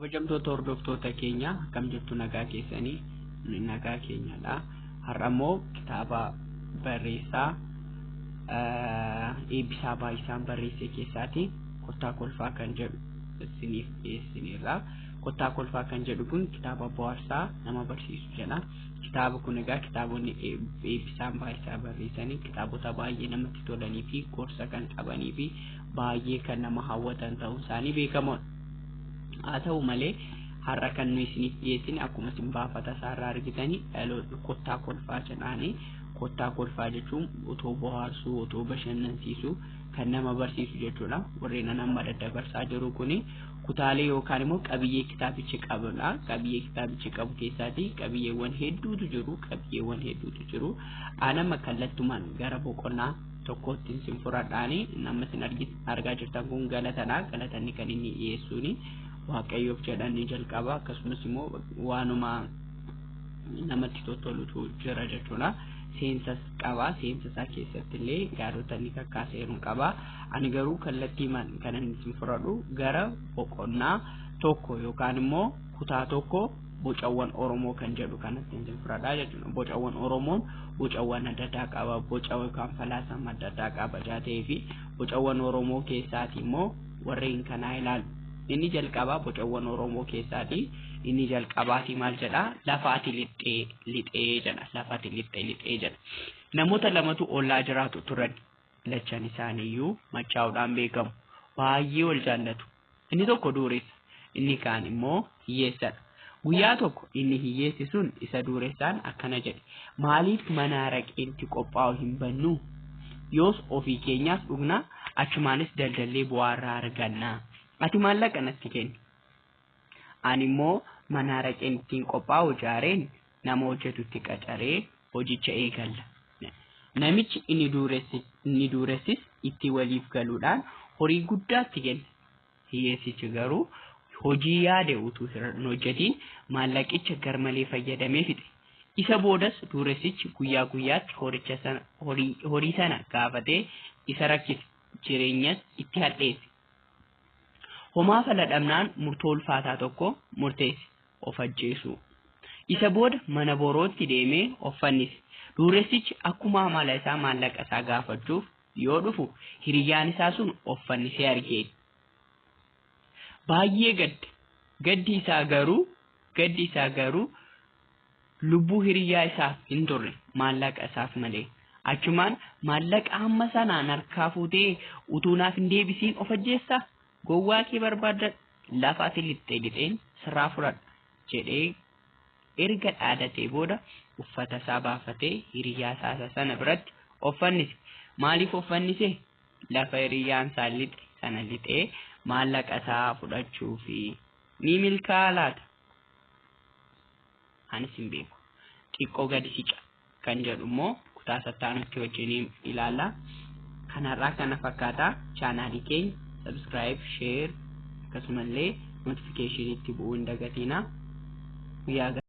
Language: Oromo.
Kabajamtoota hordoftoota keenya, akkam jirtu? Nagaa keessanii? Nagaa keenyadha. Har'a immoo kitaaba barreessaa Eebbisaa Baay'isaan barreesse keessaati Kottaa Kolfaa kan jedhu isiniif dhiyeessineerra. Kottaa Kolfaa kan jedhu kun kitaaba bohaarsaa nama barsiisu jedha. Kitaaba kun egaa kitaabonni Eebbisaan Baay'isaa barreessanii kitaabota baay'ee namatti tolanii fi gorsa kan qabanii fi baay'ee kan nama hawwatan ta'uun isaanii beekamoodha. Haa ta'u malee, har'a kan nuyi isiniif dhiyeessine akkuma isin baafata isaarraa argitanii dhaloota Kottaa Kolfaa jedhaani. Kottaa Kolfaa jechuun otoo bohaarsuu, otoo bashannansiisuu kan nama barsiisu jechuudha. Warreen amma daddabarsaa jiru kuni kutaalee yookaan immoo qabiyyee kitaabichi qabudha. Qabiyyee kitaabichi qabu keessaati qabiyyeewwan hedduutu jiru. Qabiyyeewwan hedduutu jiru. Anama kallattumaan gara boqonnaa tokkootti isin fudhadhaani. Nama isin argaa jirtan kun Galatadha. Galatanni kan inni dhiyeessuuni. Waaqayyoof jedhanii jalqaba, akkasumas immoo waanuma namatti tottolutu jira jechuudha. Seensas qaba. Seensa isaa keessatti illee yaadota inni kakkaaseeru qaba. Ani garuu kallattii kan inni isin fudhadhu gara boqonnaa 1 yookaan immoo kutaa 1, bocawwan Oromoo kan jedhu kanatti isin fudhadhaa jechuudha. Bocawwan Oromoon bocawwan adda addaa qaba. Boca yookaan falaasama adda addaa qaba jaatee fi bocawwan Oromoo keessaati immoo warreen kanaa ilaalu. Inni jalqabaa bocawwan Oromoo keessaati. Inni jalqabaati maal jedhaa? Lafaati lixxee lixee jedha. Lafaati lixxee lixee jedha. Namoota lamatu ollaa jiraatu turan. Lachan isaaniiyyuu machaa'uudhaan beekamu. Baay'ee wal jaallatu. Inni tokko dureessa. Inni kaan immoo hiyyeessadha. Guyyaa tokko inni hiyyeessi sun isa dureessaan akkana jedhe: "Maaliif mana araqeetti qophaa'u hin bannu? Yoos ofii keenyaaf dhugna, achumaanis daldallee bu'aa irraa arganna. Ati maallaqa natti kenni. Ani immoo mana araqeen ittiin qophaa'u ijaareen nama hojjetutti qacaree hojicha eegalla." Namichi inni dureessis itti waliif galuudhaan horii guddaatti kenne. Hiyyeessichi garuu hojii yaade utuu hin hojjetiin maallaqicha garmalee fayyadamee fixe. Isa boodas dureessichi guyyaa guyyaatti horicha sana horii sana gaafatee isa rakkise. Jireenyas itti hadheesse. Homaa fala dhabnaan murtoo ulfaataa tokko murteesse: of ajjeesuu. Isa booda mana borootti deemee of fannise. Dureessichi akkuma amala isaa maallaqa isaa gaafachuuf yoo dhufu hiriyyaan isaa sun of fannisee argee. Baay'ee gadde. Gaddi isaa garuu lubbuu hiriyyaa isaaf hin turre, maallaqa isaaf malee. Achumaan "Maallaqa hamma sanaan harkaa fuutee utuu naaf hin deebisiin of ajjeessaa? Gowwaa kee barbaaddadhu. Lafa ati lixxee lixeen sirraa fudhadha" jedhee erga dhaadatee booda uffata isaa baafatee hiriyyaa isaa sana biratti of fannise. Maaliif of fannise? Lafa hiriyyaan isaa lixe sana lixee maallaqa isaa fudhachuufi. Ni milkaa'a laata? Anis hin beeku. Xiqqoo gadi siqa kan jedhu immoo kutaa sattaanutti wajjiniin ilaalla. Kanarraa kana fakkaata. Chaanaalii keenya subscribe, share, akkasumallee notificationitti bu'uu hin dagatinaa. Guyyaa